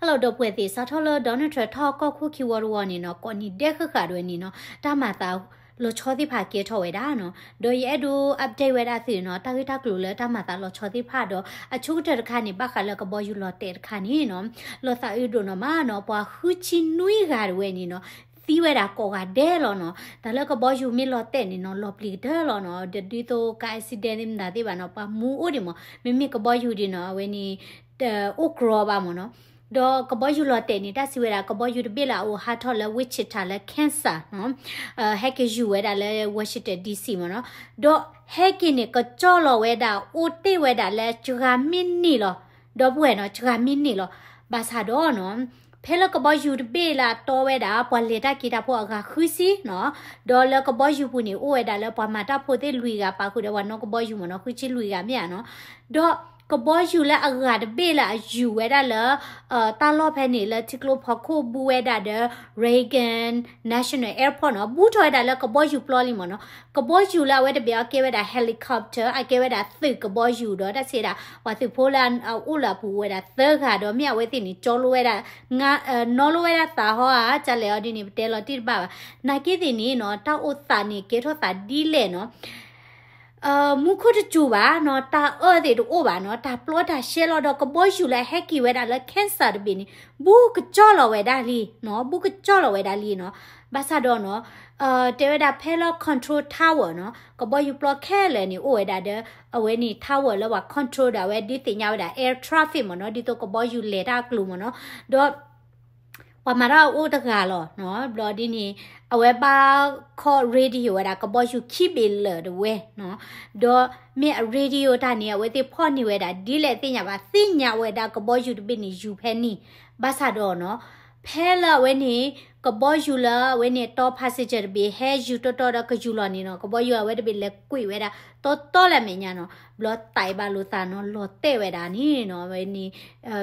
Hello ဒီပုၢ်ဝဲၢ်သ့ၣ်, စးထီၣ်လၢ Donald Trump ထီၣ်ကီၢ်ခိၣ်ခံဝီတဝီန့ၣ်နီၤ, ကိးနံၤဒဲးဃၣ်ဃၣ်ဒၣ်ဝဲန့ၣ်နီၤ, တၢ်မၤသးလီၤဆီသ့ၣ်တဖၣ်ကဲထီၣ်ဝဲဒၣ်နီၤ. ဒီးယအဲၣ်ဒိး update ဝဲဒၣ်သုနီၤ, တၢ်ဂ့ၢ်တၢ်ကျိၤလၢတၢ်မၤသးလီၤဆီသ့ၣ်တဖၣ်ဒီး အဆိကတၢၢ်တခါန့ၣ် ဘၣ်ဃးလၢကဘီယူၤလီၤတဲာ်တခါန့ၣ်နီၤ, လီၤသးအုးဒိၣ်နီၤမးနီၤ, ပှၤဃုဆံနွံဂၤဒၣ်ဝဲန့ၣ်နီၤ သံဝဲဒၣ်ကိးဂၤဒဲးလီၤနီၤ. တၢ်လၢကဘီယူၤမ့ၢ်လီၤတဲာ်န့ၣ်နီၤ, လီၤပျံၤကတၢၢ်လီၤနီၤ. ဒီးဒ်သိးက accident မတၤသ့ၣ်ဘၣ်နီၤ, ပှၤမူအိၣ်ဒံးမး, မ့မ့ၢ်ကဘီယူၤဒံးနီၤ, အဝဲန့ၣ် တအိၣ်ကြီဘၣ်မးနီၤ. ဒီးကဘီယူၤလီၤတဲာ်န့ၣ် တၢ်စံးဝဲဒၣ် ကဘီယူၤတဘ့ၣ်လၢအအိၣ်ဟးထီၣ်လၢ Wichita လၢ Kansas နီၤ, ဟဲက့ၤယူၤဝဲဒၣ်လၢ Washington D C မးနီၤ. ဒီးဟဲက့ၤန့ၣ် ကကၠီၣ်လီၤဝဲဒၣ် အိၣ်တ့ၢ်ဝဲဒၣ်လၢစှၤမံးနံးလီၤ. ဒီပုၢ်ဝဲၢ်နီၤ, စှၤမံးနံးလီၤ. ဘၣ်ဆၣ်ဒီးနီၤ, ဖဲလၢကဘီယူၤတဘ့ၣ်လၢအတီဝဲဒၣ် ပှၤလဲၤတၢ်က့ၤတၢ်ဖိအဂၤဃုဆံနီၤ, ဒီးလၢကဘီယူၤပူၤန့ၣ် အိၣ်ဝဲဒၣ်လၢပှၤမၤတၢ်ဖိသ့ၣ်လွံၢ်ဂၤ ပာ်ဃုာ်ဒီးပှၤနီၣ်ကဘီယူၤမးနီၤ, ဃုဆံလွံၢ်ဂၤမ့ၢ်ဧါနီၤ. ဒီးကဘီယူၤလၢအဂၤတဘ့ၣ်လၢအယူၤဝဲဒၣ်လၢ တၢ်လီၢ်ဖဲန့ၣ်လၢထံကျိဖီခိၣ် ဘူးဝဲဒၣ်ဒီး Reagan National Airport နီၤ, ဘူးထီၣ်ဝဲဒၣ်လၢကဘီယူၤပျီလံမးနီၤ. ကဘီယူၤလၢအဝဲတဘ့ၣ်အီၤကဲဝဲဒၣ် helicopter အကဲဝဲဒၣ်သုးကဘီယူၤဒီး တၢ်စံးဒၣ် ပှၤသုးဖိလၢအအိၣ်လၢအပူၤဝဲဒၣ်သၢဂၤဒီး မ့ၢ်အဝဲသ့ၣ်န့ၣ် ကၠီလိဝဲဒၣ် နီၣ်လိဝဲဒၣ်သးဟီဧါ ကလဲၣ်အီၤဒ်န့ၣ် ပတဲလီၤတံၢ်တဘၣ်ဘၣ်. နာ်က့သ့ၣ်န့ၣ်နီၤ, တၢ်အိၣ်သးန့ၣ် ကဲထီၣ်သးဒ်လဲၣ်နီၤ မူခိၣ်တစူၤဘၣ်နီၤ, တၢ်အၢသ့ၣ်တအိၣ်ဘၣ်နီၤ, တၢ်ပျီတၢ်ရှဲလီၤဒီး ကဘီယူၤလၢအဟဲက့ၤဝဲဒၣ်လၢ Kansas တဘ့ၣ်န့ၣ် ဘူးကကၠီၣ်လီၤဝဲဒၣ်လံနီၤ, ဘူးကကၠီၣ်လီၤဝဲဒၣ်လံနီၤ. ဘၣ်ဆၣ်ဒီးနီၤ, တဲဝဲဒၣ်ဖဲလၢ control tower နီၤ, ကဘီယူၤပျီခဲလၢာ်န့ၣ် အိၣ်ဝဲဒၣ်ဒီး အဝဲန့ၣ် tower လၢပှၤ control ဒီးအဝဲဒုးသ့ၣ်ညါဝဲဒၣ် air traffic မးနီၤ, ဒ်သိးကဘီယူၤလဲၤတၢ်အကျိၤမးနီၤ. ဒီး ပှၤမၤတၢ်အိၣ်တဂၤလီၤနီၤ, ဘျီဒ်န့ၣ် အဝဲဘၣ်ခီ radio ဝဲဒၣ် ကဘီယူၤခံဘ့ၣ်လၢာ်တဝဲနီၤ, ဒီးမ့ၢ်အ radio တၢ်န့ၣ် အဝဲသ့ၣ်ဖီၣ်န့ၢ်ဝဲဒၣ် ဒ်လဲၣ်သ့ၣ်ညါဘၣ်, သ့ၣ်ညါဝဲဒၣ်ကဘီယူၤတဘ့ၣ်န့ၣ် ယူၤဖဲန့ၣ်. ဘၣ်ဆၣ်ဒီးနီၤ, ဖဲလၢအဝဲန့ၣ် ကဘီယူၤလၢအဝဲန့ၣ်တီ passenger တဘ့ၣ် ဟဲယူၤတီတီဒီးကယူၤလီၤန့ၣ်နီၤ, ကဘီယူၤအဝဲတဘ့ၣ်လဲၤကွံာ်ဝဲဒၣ် တီတီလၢအမဲာ်ညါနီၤ, ဘျီသးအံၤဘၣ်လိာ်သးနီၤ, လီၤတဲာ်ဝဲဒၣ်န့ၣ်နီၤ, အဝဲန့ၣ်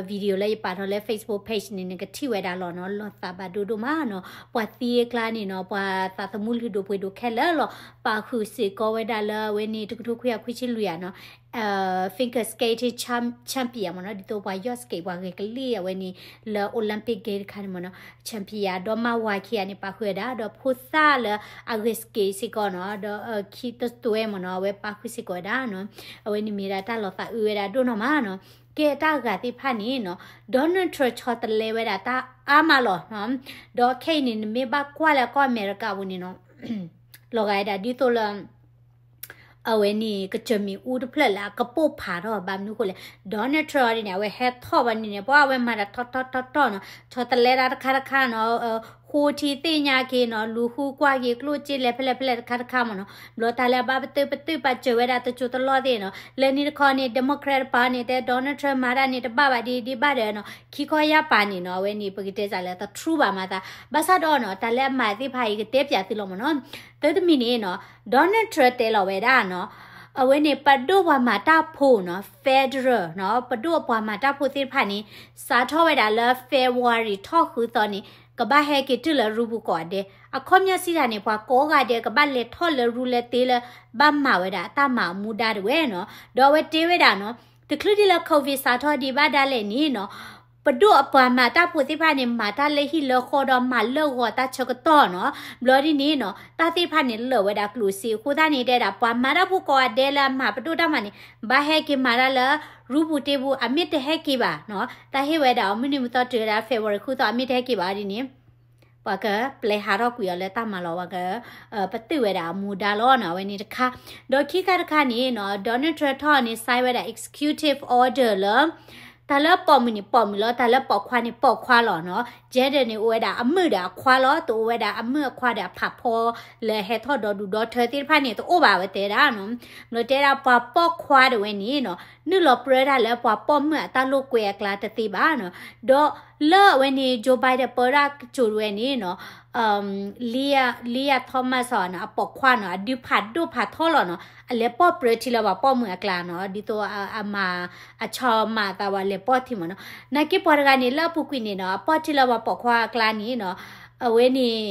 video လၢယပာ်ထီၣ်လၢ Facebook page န့ၣ် နကထံၣ်ဝဲဒၣ်လီၤနီၤ, လီၤသးဘၣ်ဒိဒိၣ်မးနီၤ, ပှၤသံအကျါန့ၣ်နီၤ, ပှၤသးသမူလုၢ်ဒိၣ်ပှ့ၤဒိၣ်ခဲလၢာ်လီၤ, ပာ်ဃုာ်စ့ၢ်ကီးဝဲဒၣ်လၢအဝဲန့ၣ် တကထိခွံကယၤခွံဆံလွံၢ်ဧါနီၤ figure skating champ- champion မ့ၢ်နီၤ, ဒ်သိးပှၤယီၢ် skate ပှၤဂဲၤကလံၣ်အဝဲန့ၣ် လၢ Olympic Games တခါန့ၣ်မ့ၢ်နီၤ, champion ဒီးမါဝၤခံဂၤန့ၣ် ပာ်ဃုာ်ဝဲဒၣ်, ဒီးဖိသၣ်လၢအဂဲၤ skate စ့ၢ်ကီးနီၤ, ဒီးခံတသွဲမ့ၢ်နီၤ, အဝဲပာ်ဃုာ်စ့ၢ်ကီးဝဲဒၣ်နီၤ, အဝဲန့ၣ်မ့ၢ်ဒၣ်တၢ်လီၤသးအုးဝဲဒၣ်ဒိၣ်နီၢ်မးနီၤ. ကဲတၢ်အဂၤသ့ၣ်တဖၣ်န့ၣ်နီၤ, Donald Trump ဆီတလဲဝဲဒၣ်တၢ်အါမးလီၤနီၤ, ဒီးခဲအံၤန့ၣ် နမ့ၢ်ဘၣ်ကွၢ်လၢကီၢ်အမဲရကၤပူၤန့ၣ်နီၤ လီၤဂာ်ဝဲဒၣ်ဒ်သိးလၢ အဝဲန့ၣ် ကစၢၢ်မ့ၣ်အူတဖျၢၣ်လၢအကပိာ်ဖးထီၣ် ဘၣ်မနုၤဃိလဲၣ်, Donald Trump ဒ်န့ၣ် အဝဲဟဲထီၣ်ဘၣ်န့ၣ်န့ၣ် ပှၤအဝဲမၤတၢ်ထီထီထီထီနီၤ, ဆီတလဲတၢ်တခါတခါနီၤ, ဃိထံသ့ၣ်ညါက့ၤနီၤ, လူၤဃုကွၢ်က့ၤကျိၣ်စ့လဲၤဖဲလဲၣ်ဖဲလဲၣ်တခါတခါမ့ၢ်နီၤ, ဘျီတၢ်လၢအဘၣ်ပတုာ်ပတုာ်ပာ်စၢၤဝဲဒၣ်တစိၢ်တလီၢ်သ့ၣ်နီၤ, လၢန့ၣ်တခီန့ၣ် Democrat တပၤန့ၣ် တဲ Donald Trump မၤတၢ်န့ၣ် တဘၣ်ဘၣ်ဒ်ဒ်ဘၣ်ဒီးနီၤ, ခံခီယါပၤန့ၣ်နီၤ, အဝဲန့ၣ် ပကတဲစးလၢ တ true ဘၣ်မၤသး, ဘၣ်ဆၣ်ဒီးနီၤ, တၢ်လၢအမၤသ့ၣ်တဖၣ်အံၤကတဲပၠးသုလီၤမ့ၢ်နီၤ, သၢတမံၤန့ၣ်နီၤ, Donald Trump တဲလီၤဝဲဒၣ်နီၤ, အဝဲန့ၣ် ပဒိၣ်ပှၤမၤတၢ်ဖိနီၤ, federal နီၤ, ပဒိၣ်ပှၤမၤတၢ်ဖိသ့ၣ်တဖၣ်န့ၣ် စးထီၣ်ဝဲဒၣ်လၢ February ထီၣ်ဃုသီန့ၣ် ကဘၣ်ဟဲက့ၤတုၤလၢရူပူၤကိးဂၤဒဲး, အခီပညီစံးတၢ်န့ၣ် ပှၤကိးဂၤဒဲးကဘၣ်လဲၤထီၣ်လၢရူလၢသ့လၢ ဘၣ်မၤဝဲဒၣ်တၢ်မၤအမူဒါတဝဲနီၤ, ဒီးအဝဲတဲဝဲဒၣ်နီၤ, တချုးဒ်လၢ COVID စးထီၣ်ဒံးဘၣ်ဒၣ်လဲာ်န့ၣ်နီၤ ပဒိၣ်အပှၤမၤတၢ်ဖိသ့ၣ်တဖၣ်န့ၣ် မၤတၢ်လၢဟံၣ်လၢဃီဒီးမၤလၢာ်ဂီၤတၢ်ဆၢကတီၢ်နီၤ, ဘျီဒ်န့ၣ်နီၤ, တၢ်သ့ၣ်တဖၣ်န့ၣ်လၢာ်ဝဲဒၣ်ကျိၣ်စ့အဃိသတးန့ၣ် တဲဒၣ် ပှၤမၤတၢ်ဖိကိးဂၤဒဲးလၢအမၤပဒိၣ်တၢ်မၤန့ၣ် ဘၣ်ဟဲက့ၤမၤတၢ်လၢ ရူပူၤတ့ပူၤ အမ့ၢ်တဟဲက့ၤဘၣ်နီၤ, တၢ်ဟ့ၣ်ဝဲဒၣ်အီၤမုၢ်နံၤမုၢ်သီတုၤဝဲဒၣ် February ဃုသီ အမ့ၢ်တဟဲက့ၤဘၣ်ဒ်န့ၣ် ပှၤကပျဲဟးထီၣ်ကွံာ်အီၤလၢတၢ်မၤလီၤ, ပှၤက ပတုာ်ဝဲဒၣ်အမူဒါလီၤနီၤ, အဝဲန့ၣ်တခါ, ဒီးခံခါတခါန့ၣ်နီၤ, Donald Trump ထီၣ်န့ၣ် sign ဝဲဒၣ် executive order လၢ တၢ်လၢပိာ်မုၣ်န့ၣ်ပိာ်မုၣ်လီၤ, တၢ်လၢပိာ်ခွါန့ၣ်ပိာ်ခွါလီၤနီၤ, gender န့ၣ်အိၣ်ဝဲဒၣ်အမုၣ်ဒီးအခွါလီၤ, တအိၣ်ဝဲဒၣ်အမုၣ်အခွါဒီးအဖးဖီလၢဟဲထီၣ်ဒီးဒူၣ်ဒီထၢသ့ၣ်တဖၣ်န့ၣ် တအိၣ်ဘၣ်ဝဲတဲဒၣ်နီၤ, ဘျီတဲဒၣ်ပှၤပိာ်ခွါတဝဲန့ၣ်နီၤ, နုာ်လီၤပြၢတၢ်လၢပှၤပိာ်မုၣ်အတၢ်လိာ်ကွဲအကျါတသ့ဘၣ်နီၤ, ဒီးလၢအဝဲန့ၣ် Joe Biden ပၢတၢ်ကစိၤတဝဲန့ၣ်နီၤ Lia Lia Thomas နီၤ, အပိာ်ခွါနီၤ, အဒုးဖးဒိၣ်ဖးထီလီၤနီၤ, အလဲၤပိာ်ပြၢထံလၢပှၤပိာ်မုၣ်အကျါနီၤ, ဒ်သိးအမၤ အဆီမၤအသးဝဲလဲၤပိာ်ထံမ့ၢ်နီၤ, နာ်က့ပှၤတဂၤန့ၣ် လၢအပူၤကွံာ်န့ၣ်နီၤ, အပိာ်ထံလၢပှၤပိာ်ခွါအကျါန့ၣ်နီၤ, အဝဲန့ၣ်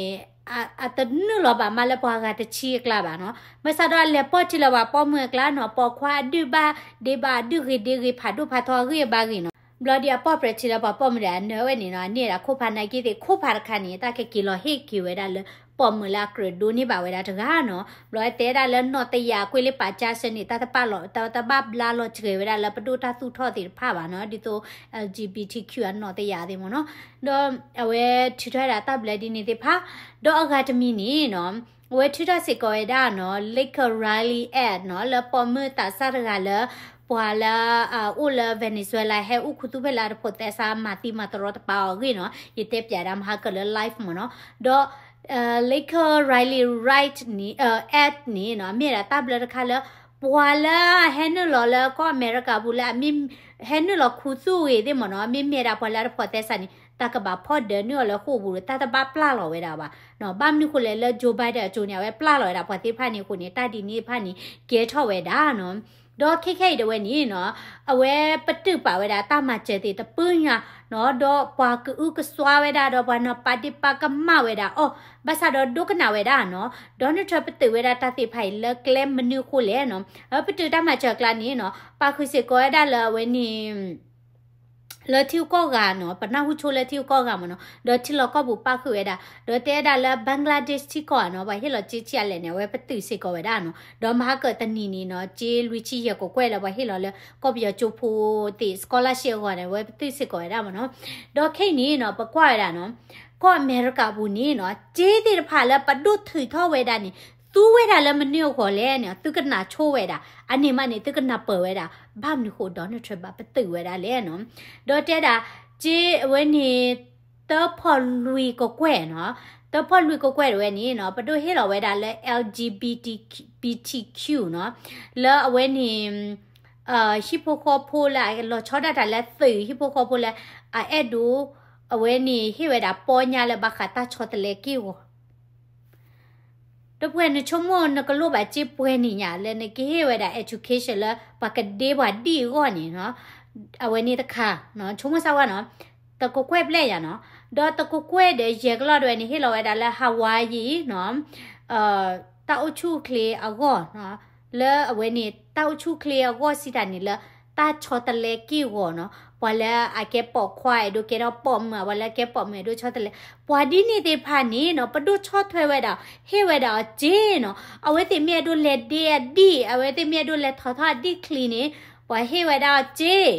အတနုာ်လီၤဘၣ်မးလၢပှၤဂၤတဆံအကျါဘၣ်နီၤ, ဘၣ်ဆၣ်ဒီးအလဲၤပိာ်ထံလၢပှၤပိာ်မုၣ်အကျါနီၤ, ပိာ်ခွါအဒုၣ်ဘၣ်ဒ့ဘၣ် အဒုၣ်ဂ့ၤဒ့ဂ့ၤ ဖးဒိၣ်ဖးထီအဂ့ၢ်အဘၣ်ဂ့ၤနီၤ, ဘျီဒ်အပီၢ်ပြဲးထံလၢပှၤပိာ်မုၣ်ဒီးအနၢဝဲန့ၣ်နီၤ အန့ၢ်ဝဲဒၣ်ခိၣ်ဖးနာ်က့သ့ၣ် ခိၣ်ဖးတခါန့ၣ် တၢ်ကက့ၤလီၤဟ့ၣ်က့ၤဝဲဒၣ်လၢ ပိာ်မုၣ်လၢအကြၢးဒိးန့ၢ်ဘၣ်ဝဲဒၣ်တဂၤနီၤ. ဘျီတဲဒၣ်လၢနီၣ်တယာ်ကွ့ၢ်လၢပာ်ကၢစၢန့ၣ် တၢ်တဘၣ်လီၤ တၢ်တဘၣ်ဘျါလီၤစှဲၤဝဲဒၣ်လၢပဒိၣ်တၢ်သူၣ်ထီၣ်သ့ၣ်တဖၣ်ဘၣ်နီၤ ဒ်သိး L G B T Q အနီၣ်တယာ်သ့ၣ်မ့ၢ်နီၤ. ဒီးအဝဲထုးထီၣ်ဝဲဒၣ်တၢ်ဘျၢဒ်န့ၣ်သ့ၣ်တဖၣ် ဒီးအဂၤတမံၤန့ၣ်နီၤ အဝဲထုးထီၣ်စ့ၢ်ကီးဝဲဒၣ်နီၤ Laker Riley Act နီၤ လၢပိာ်မုၣ်သးစၢ်တဂၤလၢ ပှၤလၢအအိၣ်လၢ Venezuela ဟဲအိၣ်ခူသူၣ်ဖဲလၢအတဖိးသဲစး မၤသံမၤတရီတပါအီၤအဂ့ၢ်နီၤ ယတဲပၠးဒၣ်မဟါကၢၢ်လၢ live မ့ၢ်နီၤ. ဒီး Laker Riley Wright န့ၣ် Act န့ၣ်နီၤ မ့ၢ်ဒၣ်တၢ်ဘျၢတခါလၢ ပှၤလၢအဟဲနုာ်လီၤလၢကီၢ်အမဲရကၤပူၤလၢအမ့ၢ် ဟဲနုာ်လီၤခူသူၣ်ဂ့ၤသ့ၣ်မ့ၢ်နီၤ မ့မ့ၢ်ဒၣ်ပှၤလၢအတဖိးသဲစးန့ၣ် တၢ်ကဘၣ်ဖီၣ်ဒၢနုာ်အီၤလၢဃိာ်ပူၤဒီး တၢ်တဘၣ်ပျၢ်လီၤဝဲဒၣ်ဘၣ်နီၤ. ဘၣ်မနုၤဃိလဲၣ်လၢ Joe Biden အစိၤန့ၣ် အဝဲပျၢ်လီၤဝဲဒၣ်ပှၤသ့ၣ်တဖၣ်န့ၣ်အဃိန့ၣ် တၢ်ဒ်န့ၣ်တဖၣ်န့ၣ် ကဲထီၣ်ဝဲဒၣ်နီၤ. ဒီးခဲခဲအံၤဒၣ်ဝဲန့ၣ်နီၤ အဝဲပတုာ်ပာ်ဝဲဒၣ်တၢ်မၤစၢၤသ့ၣ်တပၢၢ်ညါနီၤ ဒီးပှၤကအုကစွါဝဲဒၣ်ဒီးပှၤနီၤပာ်ဒ့ၣ်ပာ်ကမၣ်ဝဲဒၣ်အီၤ ဘၣ်ဆၣ်ဒီးဒိကနၣ်ဝဲဒၣ်နီၤ Donald Trump ပတုာ်ဝဲဒၣ်တၢ်သ့ၣ်တဖၣ်အံၤလၢကျဲမနုၤအဃိလဲၣ်နီၤ အပတုာ်တၢ်မၤစၢၤအကျါန့ၣ်နီၤ ပာ်ဃုာ်စ့ၢ်ကီးဝဲဒၣ်လၢအဝဲန့ၣ် လၢထံဂုၤကီၢ်ဂၤနီၤ ပနၢ်ဟူဆိလၢထံဂုၤကီၢ်ဂၤမ့ၢ်နီၤ ဒီးထံလီၢ်ကီၢ်ပူၤပာ်ဃုာ်ဝဲဒၣ် ဒီးတဲဝဲဒၣ်လၢ Bangladesh ထံကီၢ်ဧါနီၤ ပှၤဟ့ၣ်လီၤစ့ဆံးအါလဲၣ်န့ၣ် အဝဲပတုာ်စ့ၢ်ကီးဝဲဒၣ်နီၤ ဒီးမဟါကၢၢ်တနံၤန့ၣ်နီၤ စ့လွံၢ်ဆံယဲၢ်ကကွဲၢ်လၢပှၤဟ့ၣ်လီၤလၢကီၢ်ပယီၤကၠိဖိသ့ၣ် scholarship အဂီၢ်န့ၣ် အဝဲပတုာ်စ့ၢ်ကီးဝဲဒၣ်မ့ၢ်နီၤ. ဒီးခဲအံၤန့ၣ်နီၤ ပကွၢ်ဝဲဒၣ်နီၤ ကီၢ်အမဲရကၤပူၤန့ၣ်နီၤ စ့သ့ၣ်တဖၣ်လၢပဒိၣ်ထုးထီၣ်ဝဲဒၣ်န့ၣ် သူဝဲဒၣ်လၢမနုၤအဂီၢ်လဲၣ်န့ၣ် သုကနၢ်ဆိဝဲဒၣ် အန့ၣ်မးန့ၣ် သုကနၢ်ပၢၢ်ဝဲဒၣ် ဘၣ်မနုၤဃိ Donald Trump ဘၣ်ပတုာ်ဝဲဒၣ်လဲၣ်နီၤ. ဒီးတဲဒၣ် စ့အဝဲန့ၣ် တၢဖီၣ်လွံၢ်ကကွဲၢ်နီၤ တၢဖီၣ်လွံၢ်ကကွဲၢ်တဝဲန့ၣ်နီၤ ပဒိၣ်ဟ့ၣ်လီၤဝဲဒၣ်လၢ L G B T Q နီၤ လၢအဝဲန့ၣ် ဟံၣ်ဖိဃီဖိလၢအလီၤဆီဒၣ်တၢ်လၢသုးဟံၣ်ဖိဃီဖိလၢ အအဲၣ်ဒိး အဝဲန့ၣ်ဟ့ၣ်ဝဲဒၣ်ပီညါလၢဘၣ်ဃးတၢ်ဆီတလဲက့ၢ်ဂီၤ ဒီပုၢ်ဝဲၢ် နဆိကမိၣ်နကလိၣ်ဘၣ်စ့ပှဲၤနံၣ်ညါလၢနကဟ့ၣ်ဝဲဒၣ် education လၢပှၤကဒ့ပှၤဒံၣ်အဂီၢ်န့ၣ်နီၤ အဝဲန့ၣ်တခါ ဆိကမိၣ်စၢ်ဝဲနီၤ တကကွဲၢ်ဘျဲၣ်ညါနီၤ ဒီးတကကွဲၢ်ဒီးယဲၢ်ကလီၢ်ဒၣ်ဝဲန့ၣ် ဟ့ၣ်လီၤဝဲဒၣ်လၢ Hawaii နီၤ တၢ်အိၣ်ဆူၣ်အိၣ်ချ့အဂီၢ်နီၤ လၢအဝဲန့ၣ် တၢ်အိၣ်ဆူၣ်အိၣ်ချ့အဂီၢ်စံးတၢ်န့ၣ်လၢ တၢ်ဆီတလဲက့ၢ်ဂီၤနီၤ ပှၤလၢအကဲပိာ်ခွါအဲၣ်ဒိးကဲထီၣ်ပိာ်မုၣ် ပှၤလၢအကဲပိာ်မုၣ်အဲၣ်ဒိးဆီတလဲ ပှၤဒ်န့ၣ်သ့ၣ်တဖၣ်န့ၣ်နီၤ ပဒိၣ်ဆီၣ်ထွဲဝဲဒၣ် ဟ့ၣ်ဝဲဒၣ်အီၤစ့နီၤ အဝဲသ့ၣ်မ့ၢ်အဲၣ်ဒိးလဲၤဒ့အဒံၣ် အဝဲသ့ၣ်မ့ၢ်အဲၣ်ဒိးလဲၤထီၣ်ထီၣ်အဒံၣ်ချံန့ၣ် ပှၤဟ့ၣ်ဝဲဒၣ်အီၤစ့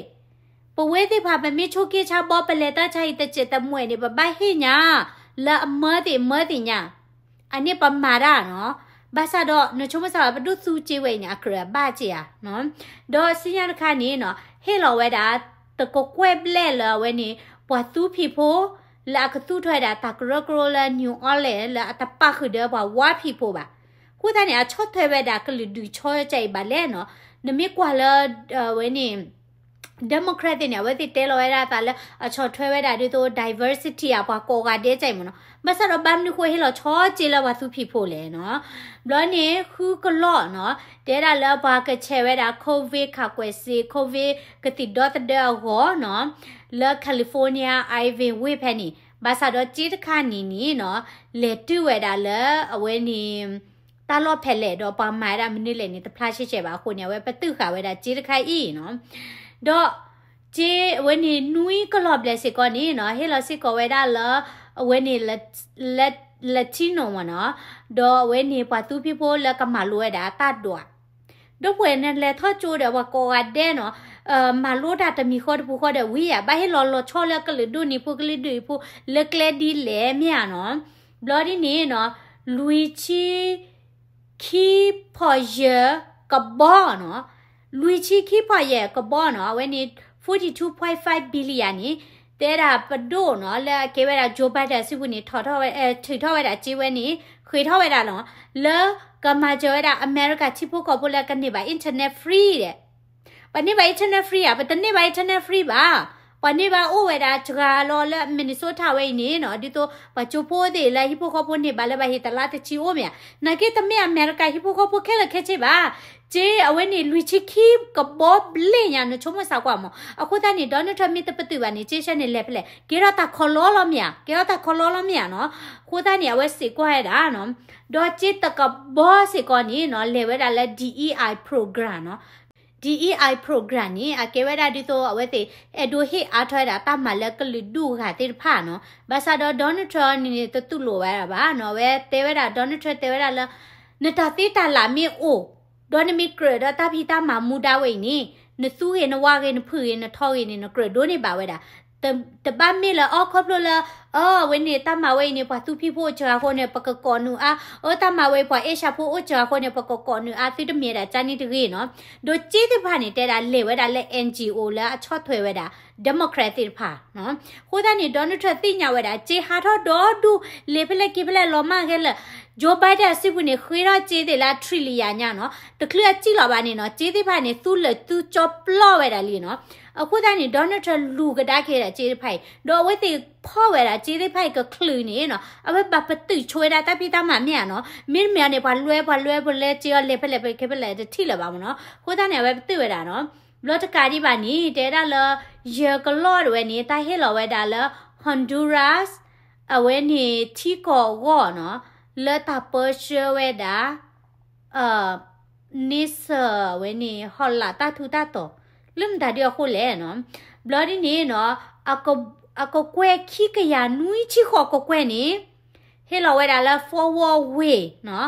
ပဝဲသ့ၣ်တဖၣ် ပမ့ၢ်ဆိးက့ဆါဘီ ပလဲၤတၢ်ဆါဟံၣ်တစဲးတမှဲၤန့ၣ် ပဘၣ်ဟ့ၣ်ညါ လၢအမၢသ့ၣ်မၢသ့ၣ်ညါ အန့ၣ်ပမၤတၢ်နီၤ ဘၣ်ဆၣ်ဒီး နဆိကမိၣ်စၢ်ဝဲ ပဒိၣ်သူစ့ဝဲအံၤန့ၣ် အကြၢးအဘၣ်စ့ဧါ ဒီးဆူညါတခါန့ၣ်နီၤ ဟ့ၣ်လီၤဝဲဒၣ် တကကွဲၢ်ဘျဲၣ်လၢအဝဲန့ၣ် ပှၤသူဖံးဖိ လၢအကသူၣ်ထီၣ်ဝဲဒၣ်တၢ်ကရၢကရိလၢ New Orleans လၢအတပာ်ဃုာ်ဒီးပှၤဝါဖံးဖိဘၣ်. အဃိသတးန့ၣ် အဆီၣ်ထွဲဝဲဒၣ်ကလုာ်ဒူၣ်ဆီတခါအံၤဘၣ်လဲၣ်နီၤ. နမ့ၢ်ကွၢ်လၢ အဝဲန့ၣ် Democrat သ့ၣ်န့ၣ် အဝဲသ့ၣ်တဲလီၤဝဲဒၣ်အသးလၢ အဆီၣ်ထွဲဝဲဒၣ်ဒ်သိး diversity ဧါ ပှၤကိးဂၤဒဲးကါအံၤမ့ၢ်နီၤ. ဘၣ်ဆၣ်ဒီးဘၣ်မနုၤဃိဟ့ၣ်လီၤဆီစ့လၢပှၤသူဖံးဖိလဲၣ်နီၤ. ဘျီန့ၣ် ဃုကလီၢ်နီၤ တဲဒၣ်လၢပှၤကဆဲးဝဲဒၣ် COVID ခးကွဲးစ့ COVID ကသံၣ်ဒီသဒၢအဂီၢ်နီၤ လၢ California Irvine ဝ့ၢ်ဖဲန့ၣ် ဘၣ်ဆၣ်ဒီးစ့တခါန့ၣ်န့ၣ်နီၤ လဲၤတုၤဝဲဒၣ်လၢအဝဲန့ၣ် တၢ်လီၢ်ဖဲလဲၣ်ဒီးပှၤမၤဝဲဒၣ်မနုၤလဲၣ်န့ၣ် တဖျါဆဲးဆဲးဘၣ်အဃိန့ၣ် အဝဲပတုာ်ဃာ်ဝဲဒၣ်စ့တခါအံၤနီၤ. ဒီး စ့အဝဲန့ၣ်နွံကလီၢ်ဘျဲၣ်စ့ၢ်ကီးန့ၣ်နီၤ ဟ့ၣ်လီၤစ့ၢ်ကီးဝဲဒၣ်လၢ အဝဲန့ၣ် Latino မ့ၢ်နီၤ ဒီးအဝဲန့ၣ်ပှၤသူဖံးဖိလၢကမၤလိဝဲဒၣ်တၢ်ဒွး ဒီပုၢ်ဝဲၢ်န့ၣ် လဲၤထီၣ်ကၠိဒီးပှၤကိးဂၤဒဲးနီၤ မၤလိတၢ်တမံၤဃီတပူၤဃီဒီးဝံၤဧါ ဘၣ်ဟ့ၣ်လီၤလီၤဆီလၢကလုာ်ဒူၣ်နံၤဖိကလုာ်ဒူၣ်နံၤဖိ လၢကျဲဒ်လဲၣ်မ့ၢ်ဧါနီၤ. ဘျီဒ်န့ၣ်နီၤ လွံၢ်ဆံ ခံဖီၣ်ယဲၢ်ကဘီနီၤ လွံၢ်ဆံခံဖီၣ်ယဲၢ်ကဘီနီၤ အဝဲန့ၣ် forty two point five billion န့ၣ် တဲဒၣ်ပဒိၣ်နီၤ လၢအကဲဝဲဒၣ် Joe Biden စုပူၤန့ၣ် ထီၣ်ထီၣ်ဝဲ ထုးထီၣ်ဝဲဒၣ်စ့ဝဲန့ၣ် ဃ့ထီၣ်ဝဲဒၣ်လီၤ လၢကမၤစၢၤဝဲဒၣ်အမဲရကၤထံဖိကီၢ်ဖိလၢကန့ၢ်ဘၣ် internet free ဒီး ပန့ၢ်ဘၣ် internet free ဧါ ပတန့ၢ်ဘၣ် internet free ဘၣ် ပှၤန့ၢ်ဘၣ်အိၣ်ဝဲဒၣ်စှၤလီၤလၢ Minnesota ဝဲအံၤန့ၣ်နီၤ ဒ်သိးပှၤကၠိဖိသ့ၣ်လၢဟံၣ်ဖိဃီဖိန့ၢ်ဘၣ်လၢဘၣ်ဟ့ၣ်တလါတဆံအိၣ်မ့ၢ်ဧါ နာ်က့တမ့ၢ်အမဲရကၤဟံၣ်ဖိဃီဖိခဲလၢာ်ခဲဆ့ဘၣ် စ့အဝဲန့ၣ် လွံၢ်ဆံခံကဘီဘျဲၣ်ညါ နဆိကမိၣ်စးကွၢ်မး အဃိသတးန့ၣ် Donald Trump မ့ၢ်တပတုာ်ဘၣ်န့ၣ် စ့ဆဲန့ၣ်လဲၤဖဲလဲၣ် ကဲထီၣ်တၢ်ခီလီလီၤမ့ၢ်ဧါ ကဲထီၣ်တၢ်ခီလီလီၤမ့ၢ်ဧါနီၤ အဃိသတးန့ၣ် အဝဲစ့ၢ်ကွၢ်ဝဲဒၣ်နီၤ ဒီးစ့တကဘီစ့ၢ်ကီးန့ၣ်နီၤ လဲၤဝဲဒၣ်လၢ D E I program နီၤ DEI program န့ၣ် အကဲဝဲဒၣ်ဒ်သိးအဝဲသ့ၣ် အဲၣ်ဒိးဟ့ၣ်အါထီၣ်ဝဲဒၣ်တၢ်မၤလၢကလုာ်ဒူၣ်ဂၤသ့ၣ်တဖၣ်နီၤ. ဘၣ်ဆၣ်ဒီး Donald Trump န့ၣ်န့ၣ် တတူၢ်လိာ်ဝဲဒၣ်ဘၣ်နီၤ. အဝဲတဲဝဲဒၣ် Donald Trump တဲဝဲဒၣ်လၢ နတၢ်သ့တၢ်လၢ်မ့ၢ်အိၣ် ဒီးနမ့ၢ်ကြၢးဒီးတၢ်ဖံးတၢ်မၤမူဒါဝဲအံၤန့ၣ် နသူဂ့ၤနဝါဂ့ၤနဖုၣ်ဂ့ၤနထီဂ့ၤန့ၣ် နကြၢးဒိးန့ၢ်ဘၣ်ဝဲဒၣ် တဘၣ်မ့ၢ်လၢ အီ ခီဖျိလၢ အဝဲန့ၣ် တၢ်မၤဝဲအံၤန့ၣ် ပှၤသူဖံးဖိအိၣ်စှၤအဃိန့ၣ် ပကကိးနုာ်အါ, အတၢ်မၤဝဲအံၤ ပှၤအ့ရှါဖိအိၣ်စှၤအဃိန့ၣ် ပကကိးနုာ်အါ သုတမ့ၢ်ဒၣ်ကန့ၣ်တဂ့ၤနီၤ. ဒီးက့သ့ၣ်တဖၣ်န့ၣ် တဲဒၣ်လဲၤဝဲဒၣ်လၢ NGO လၢအဆီၣ်ထွဲဝဲဒၣ် Democrat သ့ၣ်တဖၣ်နီၤ. အဃိသတးန့ၣ် Donald Trump သ့ၣ်ညါဝဲဒၣ် က့ဟးထီၣ်ဒီဒူၣ် လဲၤဖဲလဲၣ်က့ၤဖဲလဲၣ်လီၤမၢ်ခဲလၢာ် Joe Biden အစုပူၤန့ၣ် ဃ့ထီၣ်က့သ့ၣ်လၢ trillion ညါနီၤ. တချုးအစံၣ်လီၤဘၣ်န့ၣ်နီၤ က့သ့ၣ်တဖၣ်န့ၣ် သူလၢာ်သူကၠီပျီဝဲဒၣ်လံနီၤ. အဃိသတးန့ၣ် Donald Trump လူၤကဒါက့ၤဝဲဒၣ်က့သ့ၣ်တဖၣ်အံၤ ဒီးအဝဲသ့ၣ်ဖီၣ်ဝဲဒၣ်က့သ့ၣ်တဖၣ်အံၤကချုးန့ၣ်နီၤ အဝဲဘၣ်ပတုာ်ဆိဝဲဒၣ်တၢ်ဖံးတၢ်မၤမ့ၢ်ဧါနီၤ. မ့တမ့ၢ်န့ၣ် ပှၤလွဲပှၤလွဲပှၤလဲက့အီၤလဲၤဖဲလဲၣ်ဖဲလဲၣ်တထံၣ်လၢၤဘၣ်မ့ၢ်နီၤ. အဃိသတးန့ၣ် အဝဲပတုာ်ဝဲဒၣ်နီၤ. ဘျီတကးဒံးဘၣ်န့ၣ် တဲဒၣ်လၢ ယဲၢ်ကလီၢ်တဝဲန့ၣ် တၢ်ဟ့ၣ်လီၤဝဲဒၣ်လၢ Honduras အဝဲန့ၣ်ထံကီၢ်အဂီၢ်နီၤ လၢတၢ်ပၢဆှၢဝဲဒၣ် န့ဆၢၣ်ဝဲန့ၣ် ဟီၣ်လာ်တၢ်ထူးတၢ်တီၤ လၢမတၤဒ်အဃိလဲၣ်နီၤ. ဘျီဒ်န့ၣ်နီၤ အကကွဲၢ်ခံကယၤနွံဆံဃိးကကွဲၢ်န့ၣ် ဟ့ၣ်လီၤဝဲဒၣ်လၢ Fort Worth ဝ့ၢ်နီၤ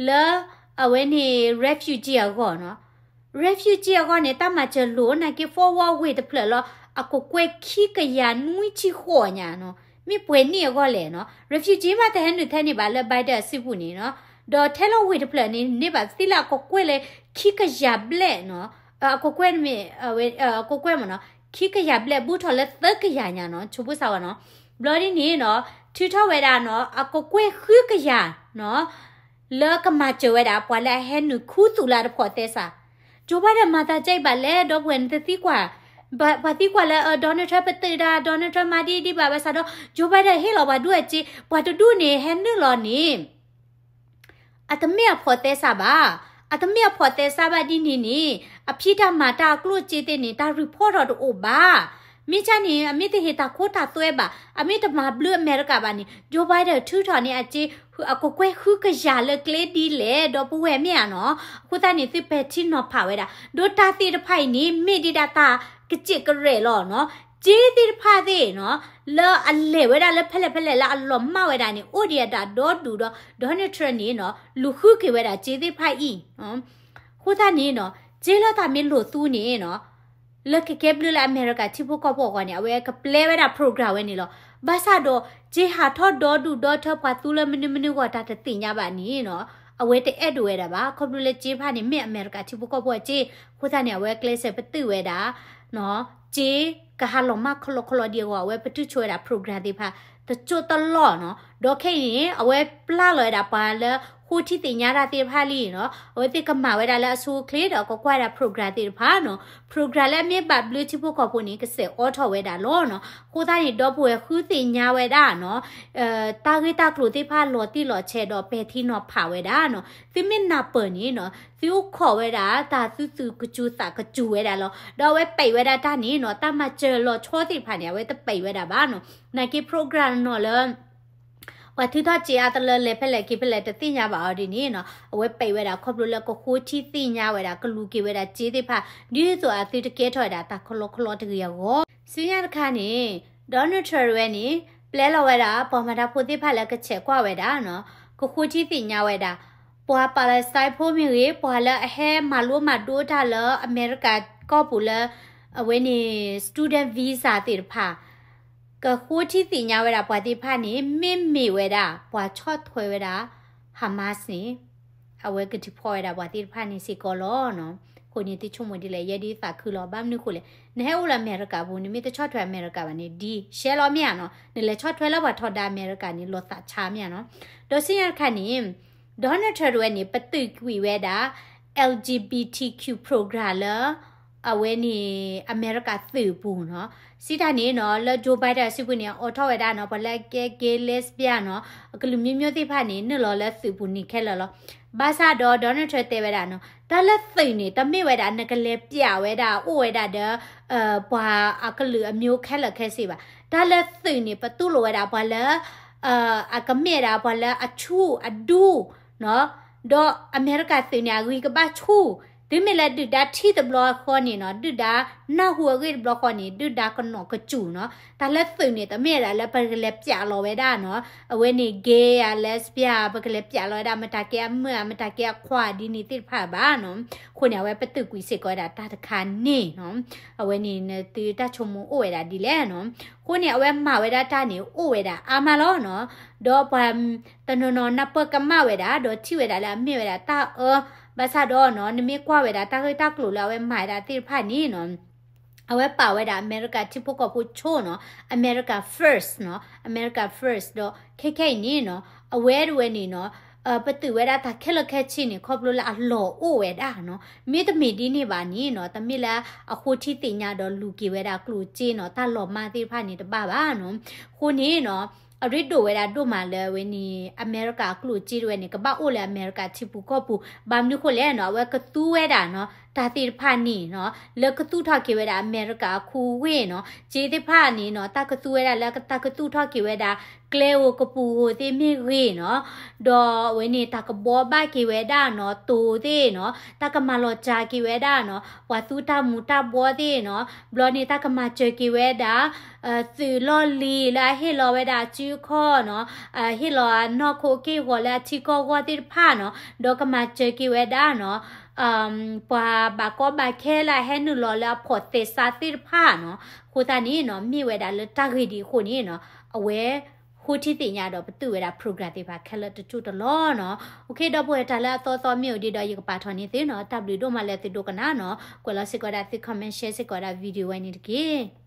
လၢအဝဲန့ၣ် refugee အဂီၢ်နီၤ. refugee အဂီၢ်န့ၣ် တၢ်မၤစၢၤလိာ်နာ်က့ Fort Worth ဝ့ၢ်တဖျၢၣ်လီၤ အကကွဲၢ်ခံကယၤနွံဆံဃိးညါနီၤ. မ့ၢ်ပှဲၤနံၣ်အဂီၢ်လဲၣ်နီၤ. refugee မ့ၢ်တဟဲနုာ်ထဲန့ၣ်ဘၣ်လၢ Biden အစုပူၤန့ၣ်နီၤ. ဒီးထဲလီၤဝ့ၢ်တဖျၢၣ်န့ၣ် န့ၢ်ဘၣ်သ့လၢအကကွဲၢ်လၢခံကယၤဘျဲၣ်နီၤ. အကကွဲၢ်မ့ၢ် အကကွဲၢ်မ့ၢ်နီၤ ခံကယၤဘျဲၣ်ဘူးထီၣ်လၢသၢကယၤညါနီၤ ဆိဘိစၢ်ဝဲနီၤ. ဘျီဒ်န့ၣ်နီၤ ထုးထီၣ်ဝဲဒၣ်နီၤ အကကွဲၢ်ဃုကယၤနီၤ လၢကမၤစၢၤဝဲဒၣ် ပှၤလၢအဟဲနုာ်ခူသူၣ်လၢအတဖိးသဲစး. Joe Biden မၤသးကဲအံၤဘၣ်လဲၣ် ဒီပုၢ်ဝဲၢ်နတသံကွၢ်, ပှၤသံကွၢ်လၢ Donald Trump ပတုာ်တၢ် Donald Trump မၤဒ်ဒ်ဘၣ်ဘၣ်ဆၣ်ဒီး Joe Biden ဟ့ၣ်လီၤပှၤဒူၣ်အစ့ ပှၤတဒူၣ်န့ၣ် ဟဲနုာ်လီၤန့ၣ် အတမ့ၢ်အဖိးသဲစးဘၣ်. အတမ့ၢ်အဖိးသဲစးဘၣ်ဒ်န့ၣ်န့ၣ် အဖံးတၢ်မၤတၢ်အကျိၣ်စ့သ့ၣ်န့ၣ် တၢ် report ထီၣ်တအိၣ်ဘၣ်. မ့ၢ်ကန့ၣ် အမ့ၢ်တဟ့ၣ်တၢ်ခိတၢ်သွဲဘၣ်, အမ့ၢ်တမၤဘျုးအမဲရကၤဘၣ်န့ၣ် Joe Biden ထုးထီၣ်န့ၢ်အစ့ အကကွဲၢ်ဃုကယၤလၢကျဲဒ်လဲၣ် ဒီပုၢ်ဝဲၢ်မ့ၢ်ဧါနီၤ. အဃိသတးန့ၣ် သုပဲာ်ထံနီၤဖးဝဲဒၣ် ဒီးတၢ်သ့ၣ်တဖၣ်အံၤန့ၣ် မ့ၢ်ဒံးဒၣ်တၢ်ကစံးကရဲးလီၤနီၤ. စ့သ့ၣ်တဖၣ်သ့ၣ်နီၤ လၢအလဲၤဝဲဒၣ်လၢဖဲလဲၣ်ဖဲလဲၣ်လၢအလီၤမၢ်ဝဲဒၣ်န့ၣ် အိၣ်ဒံးအဒၣ်ဒီဒူၣ်ဒီး Donald Trump န့ၣ်နီၤ လူၤဃုက့ၤဝဲဒၣ်စ့သ့ၣ်တဖၣ်အံၤ အဃိသတးန့ၣ်နီၤ စ့လၢတၢ်မ့ၢ်လိာ်သူန့ၣ်နီၤ လၢကကဲဘျုးလၢအမဲရကၤထံဖိကီၢ်ဖိအဂီၢ်န့ၣ် အဝဲကပျဲဝဲဒၣ် program ဝဲန့ၣ်လီၤ. ဘၣ်ဆၣ်ဒီး စ့ဟးထီၣ်ဒီဒူၣ်ဒီထၢပှၤသူလၢမနုၤမနုၤဂီၢ်တၢ်တသ့ၣ်ညါဘၣ်န့ၣ်နီၤ အဝဲတအဲၣ်ဒိးဝဲဒၣ်ဘၣ်. ခီဖျိလၢစ့တဖၣ်န့ၣ် မ့ၢ်အမဲရကၤထံဖိကီၢ်ဖိအစ့ အဃိသတးန့ၣ် အဝဲကျဲးစၢးပတုာ်ဝဲဒၣ် စ့ကဟးလီၤမၢ်ခီလီခီလီဒံးအဂီၢ် အဝဲပတုာ်ဆိဝဲဒၣ် program သ့ၣ်တဖၣ် တစိၢ်တလီၢ်နီၤ. ဒီးခဲအံၤန့ၣ် အဝဲပျၢ်လီၤဝဲဒၣ်ပှၤလၢဃိထံသ့ၣ်ညါတၢ်သ့ၣ်တဖၣ်လံနီၤ အဝဲသ့ၣ်ကမၤဝဲဒၣ်လၢအဆိအချ့ဒီးကကွၢ်ဝဲဒၣ် program သ့ၣ်တဖၣ်နီၤ program လၢအမ့ၢ်ဘၣ်ဘျုးထံဖိကီၢ်ဖိန့ၣ် ကစဲးအိးထီၣ်ဝဲဒၣ်လီၤနီၤ. အဃိသတးန့ၣ် ဒီပုၢ်ဝဲၢ်ဃုသ့ၣ်ညါဝဲဒၣ်နီၤ တၢ်ဂ့ၢ်တၢ်ကျိၤသ့ၣ်တဖၣ်လီၤတံၢ်လီၤဆဲးဒီးပဲာ်ထံနီၤဖးဝဲဒၣ်နီၤ. သုမ့ၢ်နၢ်ပၢၢ်န့ၣ်နီၤ သုအိၣ်ခိးဝဲဒၣ်တၢ်သူသူကစူၤသးကစူၤဝဲဒၣ်လီၤ. ဒီးအဝဲပဲာ်ဝဲဒၣ်တၢ်န့ၣ်နီၤ တၢ်မၤစၢၤလီၤဆီသ့ၣ်တဖၣ်န့ၣ် အဝဲတပဲာ်ဝဲဒၣ်ဘၣ်နီၤ. နာ်က့ program နီၤလၢ ပှၤထုးထီၣ်စ့အါတလၢလဲၤဖဲလဲၣ်က့ၤဖဲလဲၣ်တသ့ၣ်ညါဘၣ်အီၤဒ်န့ၣ်နီၤ အဝဲပဲာ်ဝဲဒၣ်ခီဖျိလၢကဃိထံသ့ၣ်ညါဝဲဒၣ် ကလူၤက့ၤဝဲဒၣ်စ့သ့ၣ်တဖၣ် ဒ်သိးအသုတကဲထီၣ်ဝဲဒၣ်တၢ်ခီလီခီလီတဂ့ၤအဂီၢ်. ဆူညါတခါန့ၣ် Donald Trump ဝဲန့ၣ် ပျဲလီၤဝဲဒၣ် ပှၤမၤတၢ်ဖိသ့ၣ်တဖၣ်လၢကဆဲးကွၢ်ဝဲဒၣ်နီၤ ကဃိထံသ့ၣ်ညါဝဲဒၣ် ပှၤ Palestine ဖိမ့ၢ်ဂ့ၤ ပှၤလၢအဟဲမၤလိမၤဒိတၢ်လၢအမဲရကၤကီၢ်ပူၤလၢ အဝဲန့ၣ် student visa သ့ၣ်တဖၣ် ကဃိထံသ့ၣ်ညါဝဲဒၣ်ပှၤသ့ၣ်တဖၣ်န့ၣ် မ့မ့ၢ်ဝဲဒၣ် ပှၤဆီၣ်ထွဲဝဲဒၣ် Hamas န့ၣ် အဝဲက deport ဝဲဒၣ်ပှၤသ့ၣ်တဖၣ်န့ၣ်စ့ၢ်ကီးလီၤနီၤ. အဃိန့ၣ် သုဆိကမိၣ်ဒ်လဲၣ် ယဲဒ်သးခုလီၤ. ဘၣ်မနုၤအဃိလဲၣ် နဟဲအိၣ်လၢအမဲရကၤပူၤ နမ့ၢ်တဆီၣ်ထွဲအမဲရကၤဘၣ်န့ၣ် ဒ်ရှဲလီၤမ့ၢ်ဧါနီၤ. နလဲၤဆီၣ်ထွဲလၢပှၤထီဒါအမဲရကၤန့ၣ် လီၤသးဆါမ့ၢ်ဧါနီၤ. ဒီးဆူညါတခါန့ၣ် Donald Trump တဝဲန့ၣ် ပတုာ်ကွံာ်ဝဲဒၣ် L G B T Q program လၢ အဝဲန့ၣ် အမဲရကၤသုးပူၤနီၤ. စံးတၢ်န့ၣ်နီၤ လၢ Joe Biden အစုပူၤန့ၣ် အိးထီၣ်ဝဲဒၣ်နီၤ ပှၤလၢအကဲ gay lesbian နီၤ အကလုာ်မျိုးမျိုးသ့ၣ်တဖၣ်န့ၣ် နုာ်လီၤလၢသုးပူၤန့ၣ်ခဲလၢာ်လီၤ. ဘၣ်ဆၣ်ဒီး Donald Trump တဲဝဲဒၣ်နီၤ တၢ်လၢသုးန့ၣ် တမ့ၢ်ဝဲဒၣ်နကလဲၤပျးဝဲဒၣ် အိၣ်ဝဲဒၣ်ဒီး ပှၤအကလုာ်အမျိုးခဲလၢာ်ခဲဆ့ဘၣ်. တၢ်လၢသုးန့ၣ် ပတူၢ်လိာ်ဝဲဒၣ်ပှၤလၢ အကမ့ၢ်ဒၣ်ပှၤလၢအဆူၣ်အဒူၣ်နီၤ ဒီးအမဲရကၤသုးန့ၣ် အဂံၢ်ကဘၣ်ဆူၣ် တုၤမ့ၢ်လၢဒုၣ်ဒါထံၣ်တဘျီဃီန့ၣ်နီၤ, ဒုၣ်ဒါနၢ်ဟူအဂ့ၢ်တဘျီဃီန့ၣ် ဒုၣ်ဒါကနီၣ်ကစူၢ်နီၤ. တၢ်လၢသုးန့ၣ် တမ့ၢ်ဝဲဒၣ်လၢပကလဲၤပျးလီၤဝဲဒၣ်နီၤ. အဝဲန့ၣ် gay ဧါ lesbian ဧါ ပကလဲၤပျးလီၤဝဲဒၣ် မတၤကဲအမုၣ်ဧါ မတၤကဲအခွါ ဒ်န့ၣ်သ့ၣ်တဖၣ်ဘၣ်နီၤ. အဃိန့ၣ် အဝဲပသုးကွံာ်စ့ၢ်ကီးဝဲဒၣ်တၢ်တခါန့ၣ်နီၤ. အဝဲန့ၣ် နသုတၢ်ဆိကမိၣ်အိၣ်ဝဲဒၣ်ဒ်လဲၣ်နီၤ. အဃိန့ၣ် အဝဲမၤဝဲဒၣ်တၢ်န့ၣ် အိၣ်ဝဲဒၣ်အါမးလီၤနီၤ. ဒီးပှၤတနီၤနီၤနၢ်ပၢၢ်ကမၣ်ဝဲဒၣ် ဒီးထံၣ်ဝဲဒၣ်လၢအမ့ၢ်ဝဲဒၣ်တၢ်အၢ, ဘၣ်ဆၣ်ဒီးနီၤ နမ့ၢ်ကွၢ်ဝဲဒၣ်တၢ်ဂ့ၢ်တၢ်ကျိၤလၢအဝဲမၤဝဲဒၣ်သ့ၣ်တဖၣ်န့ၣ်နီၤ, အဝဲပာ်ဝဲဒၣ် အမဲရကၤထံဖိကီၢ်ဖိဆိနီၤ, America first နီၤ, America first ဒီး ခဲခဲအံၤန့ၣ်နီၤ အဝဲတဝဲန့ၣ်နီၤ ပသုးဝဲဒၣ်တၢ်ခဲလၢာ်ခဲဆ့န့ၣ် ခီဖျိလၢအလီၢ်အိၣ်ဝဲဒၣ်နီၤ, မ့တမ့ၢ်ဒ်န့ၣ်ဘၣ်န့ၣ်နီၤ တမ့ၢ်လၢအဃိထံသ့ၣ်ညါဒီးလူၤက့ၤဝဲဒၣ်ကျိၣ်စ့နီၤ, တၢ်လီၤမၢ်သ့ၣ်တဖၣ်န့ၣ်တဘၣ်ဘၣ်နီၤ. အဃိန့ၣ်နီၤ အရ့ဒိၣ်ဝဲဒၣ်ဒိၣ်မးလၢအဝဲန့ၣ် အမဲရကၤအကျိၣ်စ့တဝဲန့ၣ် ကဘၣ်အိၣ်လၢအမဲရကၤထံပူၤကီၢ်ပူၤ, ဘၣ်မနုၤဃိလဲၣ်နီၤ အဝဲကသူဝဲဒၣ်နီၤ တၢ်သ့ၣ်တဖၣ်န့ၣ်နီၤ လၢကသူၣ်ထီၣ်က့ၤဝဲဒၣ်အမဲရကၤအခူအဝ့ၢ်နီၤ, စ့သ့ၣ်တဖၣ်န့ၣ်နီၤ တၢ်ကသူဝဲဒၣ်လၢတၢ်ကသူၣ်ထီၣ်က့ၤဝဲဒၣ် ကျဲဧိၤကပူၤဧိၤသ့ၣ်မ့ၢ်ဂ့ၤနီၤ, ဒီးအဝဲန့ၣ် တၢ်ကဘှီဘၣ်က့ၤဝဲဒၣ်နီၤ တိၤသ့ၣ်နီၤ, တၢ်ကမၤလီၤစှၤက့ၤဝဲဒၣ်နီၤ ပှၤသူတၢ်မူၤတၢ်ဘှီသ့ၣ်နီၤ, ဘျီန့ၣ် တၢ်ကမၤစၢၤက့ၤဝဲဒၣ် သုးလီၢ်လံၤလၢအဟ့ၣ်လီၤဝဲဒၣ်အစုအခီၣ်နီၤ, ဟ့ၣ်လီၤအနီၢ်ခိက့ၢ်ဂီၤလၢအထံကီၢ်အဂီၢ်သ့ၣ်တဖၣ်နီၤ, ဒီးကမၤစၢၤက့ၤဝဲဒၣ်နီၤ ပှၤဘၣ်ကီဘၣ်ခဲလၢအဟဲနုာ်လီၤလၢအဖိးသဲစးသ့ၣ်တဖၣ်နီၤ. အဃိသတးန့ၣ်နီၤ မ့ၢ်ဝဲဒၣ်လၢတၢ်ဂ့ၢ်ဒ်အဃိန့ၣ်နီၤ အဝဲဃိထံသ့ၣ်ညါဒီးပသုးဝဲဒၣ် program သ့ၣ်တဖၣ်ခဲလၢာ်တကၠိၢ်တလီၢ်နီၤ. အိၣ်ခ့ ဒီပုၢ်ဝဲၢ် တၢ်လၢအသီသီမ့ၢ်အိၣ်ဒံးဒီးယကပာ်ထီၣ်န့ၢ်သုနီၤ, တၢ်ဘျုးဒိၣ်မးလၢသုဒိကနၣ်နီၤ, ကွဲးလီၤစ့ၢ်ကီးဝဲဒၣ်သု comment share စ့ၢ်ကီးဝဲဒၣ် video ဝဲန့ၣ်တက့ၢ်.